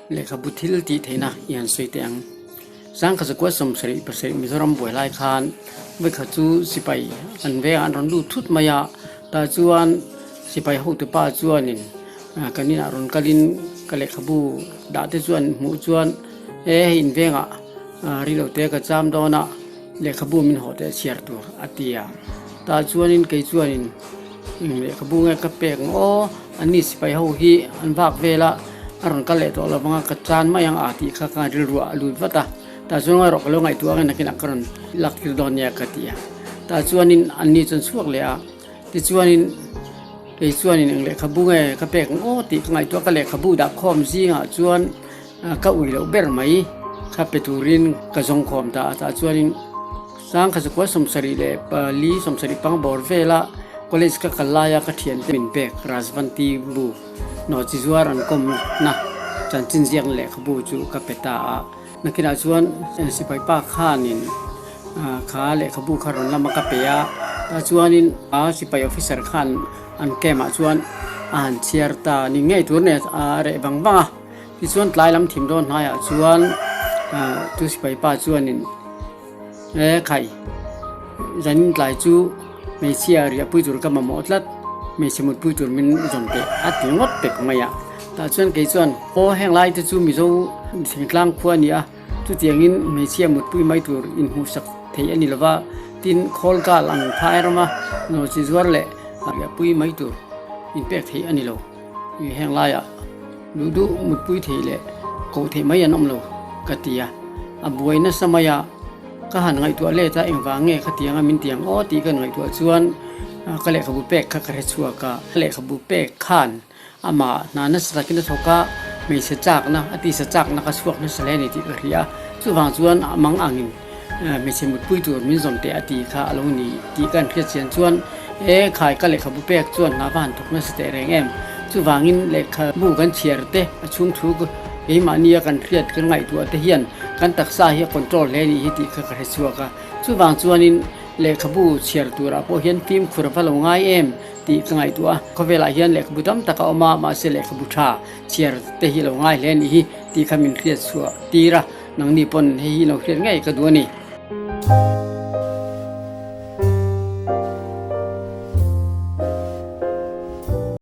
Lehkhabu thil tih theihna i han sawi teh ang. Sangkhazakua 77 Mizoram buai lai khan vawikhat chu sipai an vengah an rawn lut thut mai a, tah chuan sipai hotupa chuanin kan inah rawn kalin ka lehkhabu dah te chuan hmuh chuan e hei in vengah rilo te ka cham dawn a lehkhabu min haw teh chhiar tur a ti a, tah chuanin kei chuanin lehkhabu nge ka pek ang aw anni sipai ho hi an vak vel a a rawn kal leh tawh lo vang a ka chan mai ang a tih kha ka rilru ah a lut vat a tah chuan ngaih rawh ka lo ngaihtuah ang e nakinah ka rawn lak tir dawn nia ka ti a tah chuanin anni chuan chhuak leh a tichuanin kei chuanin eng lehkhabu nge ka pek ang aw tih ka ngaihtuah ka lehkhabu dah khawm zingah chuan ka ui loh ber mai kha pe turin ka zawng khawm ta a tah chuanin. Sangkhazakua 74 70 bawr vela college ka kal laia ka thiante min pek Rajvanti bu nawhchi zuar an kawmna chanchin ziakna lehkhabu chu ka pe ta a. Nakinah chuan sipai pa khanin kha lehkhabu kha rawn lama ka pe a, tah chuanin a sipai officer khan an camp ah chuan a han chhiar ta ni ngei tur nen a reh vang vang a. Tichuan tlai lam thim dawn hnaiah chuan chu sipai pa chuanin E khai, zanin tlai chu hmeichhia riahpui tur ka mamawh tlat, hmeichhe mutpui tur min zawn teh a ti ngawt pek mai a. Tah chuan kei chuan, Aw heng lai te chu Mizo thingtlang khua a ni a, chutiangin hmeichhia mutpui mai tur inhmuhsak thei a ni lo va, tin khawl kal ang phai rama nawlchi zuar leh riahpui mai tur inpek theih a ni lo. Heng laiah duh duh mutpui thei leh koh theih mai an awm lo ka ti a, a buai nasa mai a, ka han ngaihtuah let a engvang nge khatianga min ti ang aw tih ka ngaihtuah chuan ka lehkhabu pek kha ka hre chhuak a, ka lehkhabu pek khan amah hna nasa takin a thawk a, hmeichhe chakna a tisa chakna ka chhuak nasa hle a ni tih ka hria a, chuvang chuan a mang angin hmeichhe mutpui tur min zawm teh a ti kha a lo ni tih ka han hriat chian chuan e khai ka lehkhabu pek chuan hna va han thawk nasa teh reng em chuvangin lehkhabu kan chhiar te a chhung thu keimahnia kan hriat kan ngaihtuah te hian kan taksa hi a control hle nih hi tih kha ka hre chhuak a chuvang chuanin lehkhabu chhiar turah pawh hian fimkhur a va lo ngai em tih ka ngaihtuah a khawvelah hian lehkhabu tam tak a awm a mahse lehkhabu tha chhiar te hi a lo ngai hle nih hi tih kha min hriat chhuah tir a. Nangni pawn hei hi lo hriat ngei ka duh a ni.